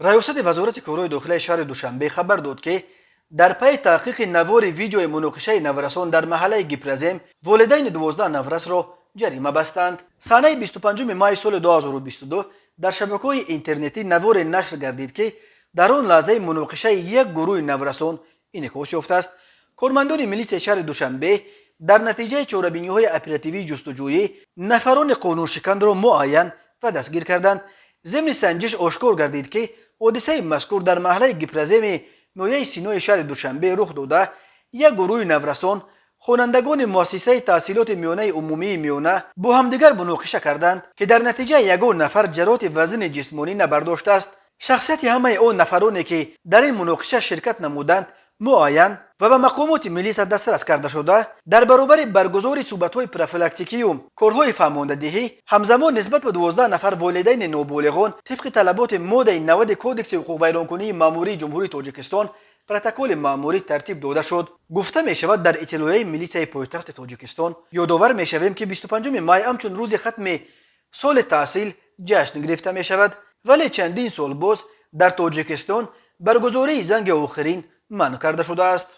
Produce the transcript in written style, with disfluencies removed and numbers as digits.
Раёсати Вазорати корҳои дохилаи шаҳри Душанбе хабар дод, ки дар пайи таҳқиқи навори видеои муноқишаи наврасон дар маҳаллаи Гипрозем волидайни 12 наврасро ҷарима бастанд. Санаи 25 майи соли 2022 дар шабакаҳои интернетӣ наворе нашр гардид, ки дар он лаҳзаи муноқишаи як гурӯҳи наврасон инъикос ёфтааст. Кормандони милитсияи шаҳри Душанбе дар натиҷаи чорабиниҳои оперативии ҷустуҷӯӣ нафарони қонуншиканро муайян ва дастгир карданд. Зимни санҷиш ошкор гардид, ки ҳодисаи мазкур дар маҳаллаи Гипроземи ноҳияи Синои шаҳри Душанбе рух дода, як гурӯҳи наврасон, хонандагони муассисаи таҳсилоти миёнаи умумии миёна, бо ҳамдигар муноқиша карданд, ки дар натиҷа ягон нафар ҷароҳати вазнини ҷисмонӣ набардоштааст. Шахсияти ҳамаи он нафароне, ки дар ин муноқиша ширкат намуданд, муайян ва ба мақомоти милиса дастрас карда шуда, дар баробари баргузори суҳбатҳои профилактикию корҳои фаҳмондадиҳӣ, ҳамзамон нисбат ба 12 нафар волидайни ноболиғон тибқи талаботи моддаи 90 Кодекси ҳуқуқвайронкунии маъмурии Ҷумҳурии Тоҷикистон протоколи маъмурӣ тартиб дода шуд, гуфта мешавад дар иттилоияи милитсияи пойтахти Тоҷикистон. Ёдовар мешавем, ки 25 май ҳамчун рӯзи хатми соли таҳсил ҷашн гирифта мешавад, вале чандин сол боз дар Тоҷикистон баргузории занги охирин манъ карда шудааст.